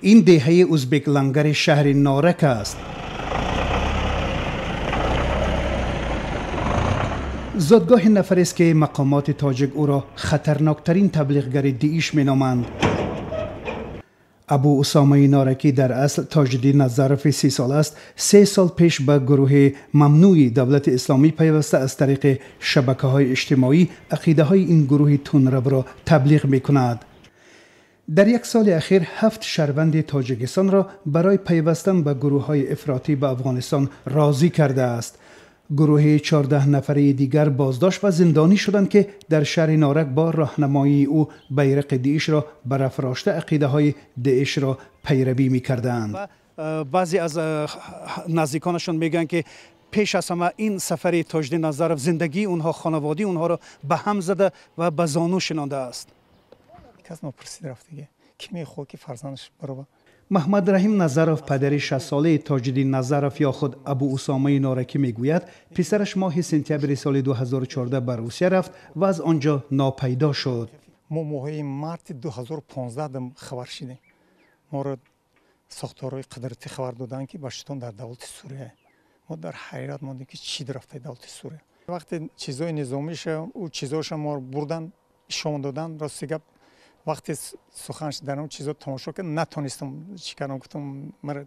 Ин деҳаи узбеклангари шаҳри Норак аст. Зодгоҳи нафарест, ки мақомоти тоҷик ӯро хатарноктарин таблиғгари Дииш меноманд. Абу Усомаи Норакӣ дар асл Тоҷиддин Назарови 30-сола аст. 3 сол пеш ба гурӯҳи мамнӯи Давлати Исломӣ пайваста, аз тариқи шабакаҳои иҷтимоӣ ақидаҳои ин гурӯҳи тунравро таблиғ мекунад. Дар як соли ахир ҳафт шаҳрванди Тоҷикистонро барои пайвастан ба гурӯҳҳои ифротӣ ба Афғонистон розӣ кардааст. Гурӯҳи 14 нафараи дигар боздошт ва зиндонӣ шуданд, ки дар шаҳри Норак бо роҳнамоии ӯ байрақи Диишро барафрошта, ақидаҳои Диишро пайравӣ мекарданд. Баъзе аз наздиконашон мегӯянд, ки пеш аз ҳама ин сафари Тоҷиддин Назаров зиндагии онҳо, хонаводаи онҳоро ба ҳам зада ва ба зону шинондааст. Кас нопурсид рафтиге, ки мехоҳад, ки фарзандаш барова. Маҳмадраҳим Назаров, падари 60-солаи Тоҷиддин Назаров ё худ Абу Усомаи Норакӣ, мегӯяд, писараш моҳи сентябри соли 2014 ба Русия рафт ва аз он ҷо нопайдо шуд. Мо моҳи марти 2015 хабар шидем. Моро сохторҳои қудратӣ хабар доданд, ки бачатон дар давлати Сурия. Мо дар ҳайрат мондем, ки чӣ рафтаи давлати Сурия. Вақте чизҳои низомиша, ӯ чизҳоша моро бурдан, ишон додан, рости гап, вақте сухан дар он чизо тамошо кард, натонистам, чӣ кардам, гуфтам, мара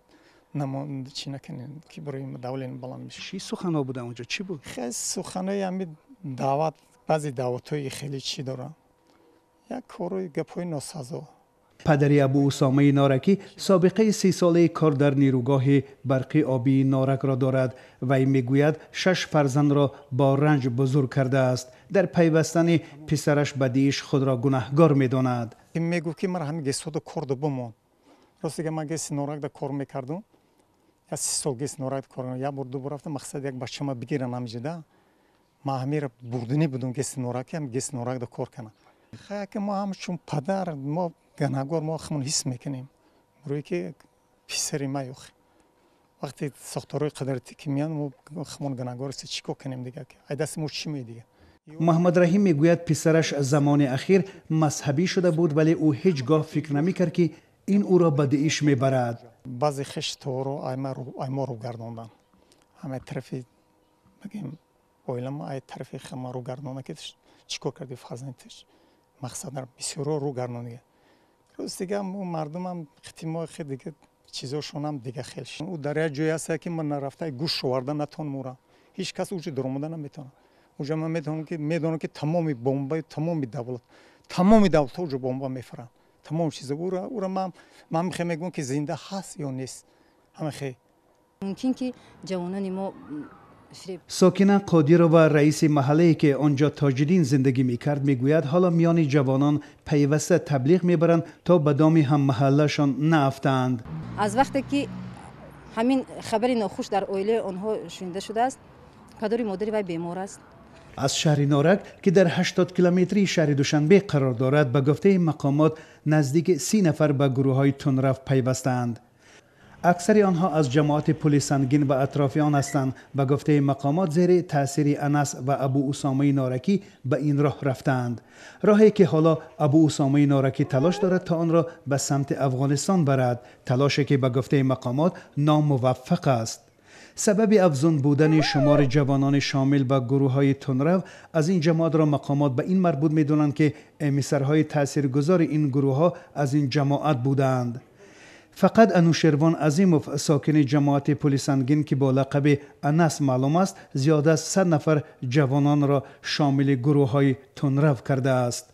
чӣ накунем, ки барои давление баланд мешавад. Чӣ суханҳо буда онҷо, чӣ буд? Хеле суханои ҳами даъват, баъзе даъватҳои хеле чӣ дорам, як корҳои гапҳои носазо. Падари Абу Усомаи Норакӣ собиқаи 30-солаи кор дар нерӯгоҳи барқи обии Норакро дорад. Вай мегӯяд, шаш фарзандро бо ранҷ бузург кардааст. Дар пайвастани писараш ба Дииш худро гунаҳгор медонад. Мегуфт, ки мара ҳами ГЭСҳода кор до бимон. Рости гап, ман ГЭСи Норакда кор мекардум. Як 30 сол ГЭСи Норакда кор, як бор, ду бор рафтам, мақсад як бачама бигирам ҳамиҷода. Ман ҳамира бурдинӣ будум ГЭСи Нораки, ҳам ГЭСи Норакда кор кардам. Хаяки мо ҳамчун падар, мо гунаҳгор, мо худмон ҳис мекунем, рӯе ки писари ма ёхи. Вақте сохторҳои қудратӣ ки меянд, мо худмон гунаҳгор ҳастем. Чӣ кор кунем дига? Ай дасти мо чӣ медига? Муҳаммадраҳим мегӯяд, писараш замони ахир мазҳабӣ шуда буд, вале ӯ ҳеҷ гоҳ фикр намекард, ки ин ӯро ба Дииш мебарад. Баъзе хешторо ай мо рӯ гардонданд, ҳамаи тарафи, бигем, оилама, ай тарафи хама рӯ гардонда, ки чӣ кор карди фарзандиш, мақсад бисёро рӯ гардондига. Рӯз дига мардумам хитимо хе дига, чизошонам дига хел. Ӯ дар як ҷое ҳаста, ки ман нарафта гӯш оварда натонам ура. Ҳеҷ кас уҷо даромада наметавонад. Уҷа ман метавонам, ки медонам, ки тамоми бомбаи тамоми давлат, тамоми давлатҳо уҷо бомба мефаранд, тамоми чиза. Ура ман мехе мегӯям, ки зинда ҳаст ё нест, ҳама хе. Мумкин ки ҷавонони мо Сокина Қодирова, раиси маҳаллае, ки он ҷо Тоҷиддин зиндагӣ мекард, мегӯяд, ҳоло миёни ҷавонон пайваста таблиғ мебаранд, то ба доми ҳаммаҳаллашон наафтанд. Аз вақте ки ҳамин хабари нохуш дар оилаи онҳо шунида шудааст, падари модари вай бемор аст. Аз шаҳри Норак, ки дар 80 километрии шаҳри Душанбе қарор дорад, ба гуфтаи мақомот, наздики 30 нафар ба гурӯҳҳои тундрав пайвастаанд. Аксари онҳо аз ҷамоати Пули Сангин ва атрофи он ҳастанд. Ба гуфтаи мақомот, зери таъсири Анас ва Абу Усомаи Норакӣ ба ин роҳ рафтаанд, роҳе ки ҳоло Абу Усомаи Норакӣ талош дорад, то онро ба самти Афғонистон барад, талоше ки ба гуфтаи мақомот номуваффақ аст. Сабаби афзун будани шумори ҷавонони шомил ба гурӯҳҳои тундрав аз ин ҷамоатро мақомот ба ин марбут медонанд, ки эмиссарҳои таъсиргузори ин гурӯҳҳо аз ин ҷамоат будаанд. Фақат Анушервон Азимов, сокини ҷамоати Пули Сангин, ки бо лақаби Анас маълум аст, зиёда аз 100 нафар ҷавононро шомили гурӯҳҳои тундрав кардааст.